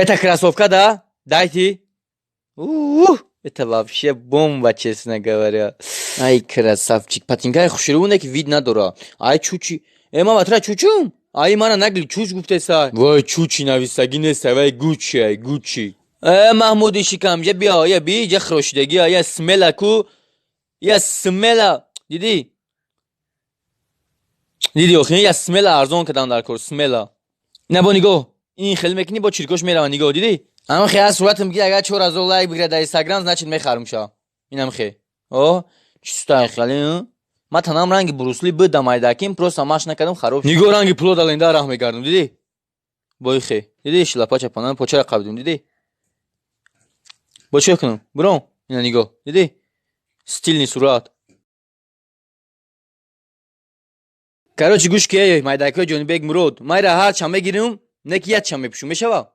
Это кроссовка, да? Дайте. Ух, это вообще бомба, честно говоря. Ай, красавчик. Патинкаи хушрӯне ки вид надора. Ай, чучи. Э, мама, тра чучум? Ай, мана нагли чуч гуфтеса. Вай, чучи нависагӣ неста, вай Гуччи, ай, Гуччи. Э, Маҳмуди шикам, ҷа биё, я би, ҷа хирошидагӣ, я смела ку. Я смела. Дидӣ? Дидӣ охи, я смела арзон кардам дар кор, смела. Ина бо нигоҳ. Ин хеле мекунӣ, бо чиркош мерава, нигоҳ, дидӣ? Ам хе аз суратам ки агар 4000 лайк бигирад дар Инстаграм, значит мехарам ша. Инам хе. О, чиста хеле, ма танам ранги Брусли бидам айдаким, просто маш накардам, хароб. Нигоҳ, ранги пуло даленда раҳ мегардам, дидӣ? Бои хе. Дидӣ шлапа чапанам, почара қабидум, дидӣ? Бо чӣ кунам? Буром. Ина нигоҳ. Дидӣ? Стильный сурат. Короче, гӯш ки, эй, майдакҳои Ҷонибек Мурод. Майра ҳар чанд мегирим, не ки як чанд мепӯшум, мешава?